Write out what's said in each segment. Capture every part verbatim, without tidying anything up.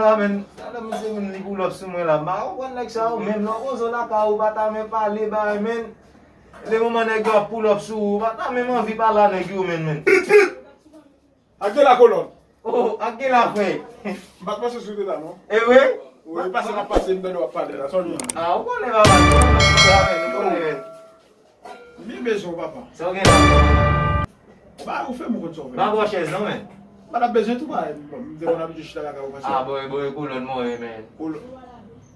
Ah, men, talè m se moun li pull up sou mwen la. M pa konprann nèg sa yo, menm lè w poze w lakay ou, pa ta menm pale bay, men. Le moman nèg yo ap pull up sou ou, ou pa ta menm anvi pale a nèg yo, men, men. Ak de la kolòn. Oh, ak de la frè. M pa t panse sou de la, non. E vre? Wi, pase m ap pase, m tande w ap pale la. Sa w di? Ah, ou konnen papa, ou konnen, men. Li bezwen w, papa. Sa w gen la? Ba, ou fè m konn sa w fè. Pa bò chèz non, men. M pa t ap bezwen tou, ba, m te konn abitye chita lakay ou konsa. Ah, bon, bon, e kolòn mwen ye, men.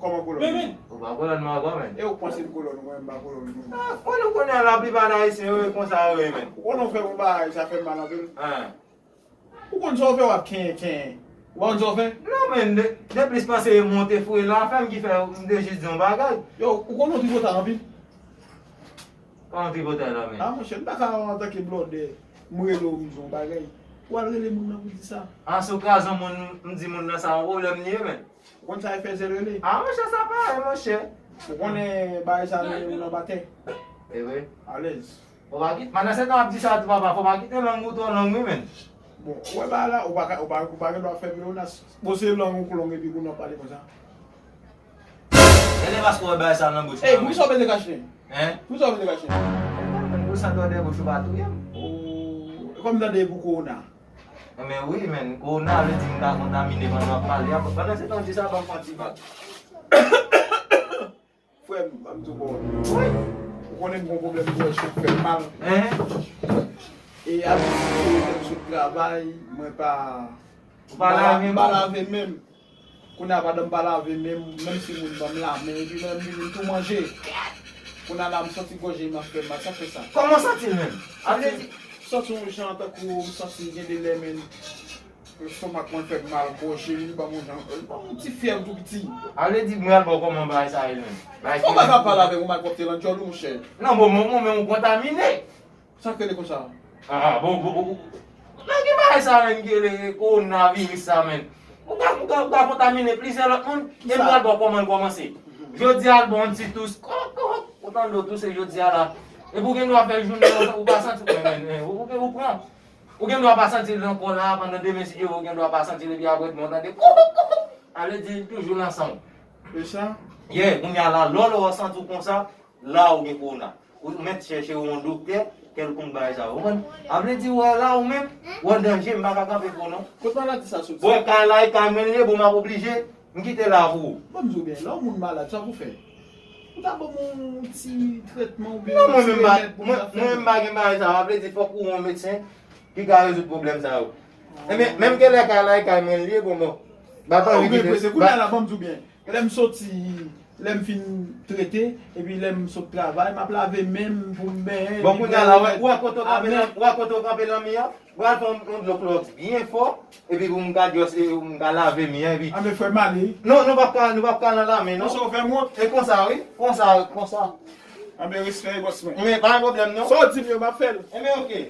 Kòman kolòn? Men, men. Ou pa kolòn mwen ankò, men. E ou panse m kolòn, mwen, m pa kolòn, mwen. Ah, konnen, konnen laplipa nan Ayisyen yo, e konsa yo ye, men. Ou konnen w fè m yon bagay, sa fè m mal anpil. Hein. Ou konn sa w fè, w ap kenyen, kenyen. Ou pa konn sa w fè? Non, men, de, de plis panse e monte foure la, fè m ki fè m te jis di yon bagay. Yo, ou konn yon tripotay anpil? Kòman tripotay la, men? Ah, monchè, m pa ka antanke blòdè, m rele w, m di yon bagay. Ou al rele moun nan pou di sa. Ah, si w kraze yon moun, m di moun nan sa, yon pwoblèm li ye, men. Ou konn sa e fè zèl rele? Ah, monchè, sa parèy, monchè. Ou konnen bagay sa rele moun anba tè. E vre. Alèz. Fò pa kite, pandan se tan w ap di sa tou, papa, fò pa kite lang ou twò long, wi, men. Bon, ou wè bagay la, ou pa ka, ou pa, ou pa gen dwa fè pleonas. Bon, se lang ou k long epi kounye a w ap pale konsa. Gade paske w wè bagay sa nan bouch mwen. Ey, poukisa w pete kache? Hein? Poukisa w pete kache? Mwen, mwen, pou sa tande bouch ou pa touye m. Oh, e kòm tande pou kowona. Enben wi, men, kowona vle di m ka kontamine pandan w ap pale a. Pandan se tan w di sa, ban m pran ti vag. Frè m, ban m di w bon. Wi. Ou konnen m gon pwoblèm pou wè chèf fè m mal. Hein? E apre lè m sot travay, mwen pa, ou pa lave men w? M pa lave men m. Kounye a pandan m pa lave men m, menm si moun ban m lamen, epi lè m vini m tou manje. Kounye a la m santi gòje m ap fè m mal, sa k fè sa? Kòman w santi l menm? A vle di, santi yon jan tankou m santi gen de lè men. Estomak mwen fè m mal, gòje m, li ban m yon jan, li ban m yon ti fyèv tou piti. A vle di, mwen al ba w kòman bagay sa ye menm. Bagay ki... Ou pa ka pale avè m, ou mal pwòpte nan djòl ou, monchè. Non, bon, mwen, mwen, men ou kontamine. Sa k rele konsa? Ah, bon, bon, bon. Nan ki bagay sa menm ki rele kowonaviris sa menm? Ou ka, ou ka, ou ka kontamine plizyè lòt moun, e m pral ba w kòman l kòmanse. Jodi a, l ba w yon ti tous, kòk, kòk, ou tande w touse jodi a la. Epi w gen dwa fè jounen, ou pa santi, men, men, men, ou, ou, ou pran. Ou gen dwa pa santi l nan kò la, pandan demen, si Dye vle, ou gen dwa pa santi l, epi apre demen, w tande, koukou, koukou. A vle di, l toujou nan san w. E sa? Yeah, kounye a la, lè w, lè w santi w konsa, la ou gen kowona. Ou mèt chèche yon doktè, kèlkonk bagay sa yo. Ou konprann? A vle di, w wè la, ou menm, ou an danje, m pa ka kanpe pou ou, non. Kot maladi sa soti? Bon, kay la, e kay mwen li ye, bon, m ap oblije. M kite la pou ou. Ban m di w byen, lè yon moun malad, sa pou fè? Ou ta ban m yon ti tretman oubyen yon ti remèd pou m ta fè? Non, mwen menm, mwen, mwen menm pa gen bagay sa yo. A vle di, fòk ou yon medsen ki ka rezoud pwoblèm sa yo. Enben, menm ke lè kay la, e kay mwen li ye, bon, bon. M pa t anvi kite. Ou gen prese. Kounye a la, ban m di w byen. Lè m soti, lè m fin trete, epi lè m sot travay, m ap lave men m pou m benyen. Bon, kounye a la, ou wè, ou wè kote w kanpe nan, ou wè kote w kanpe nan mi an? Pral fè yon, yon dlo klòks byen fò, epi pou m ka just, e, m ka lave men an, epi... Anben, frè m ale. Non, nou p ap ka, nou p ap ka nan lamen, non. Konsa w fè m wont? E konsa, wi. Konsa, konsa. Anben, respè, bòs mwen. Men, pa gen pwoblèm, non. Sa w di m yo, m ap fè l. Enben, oke.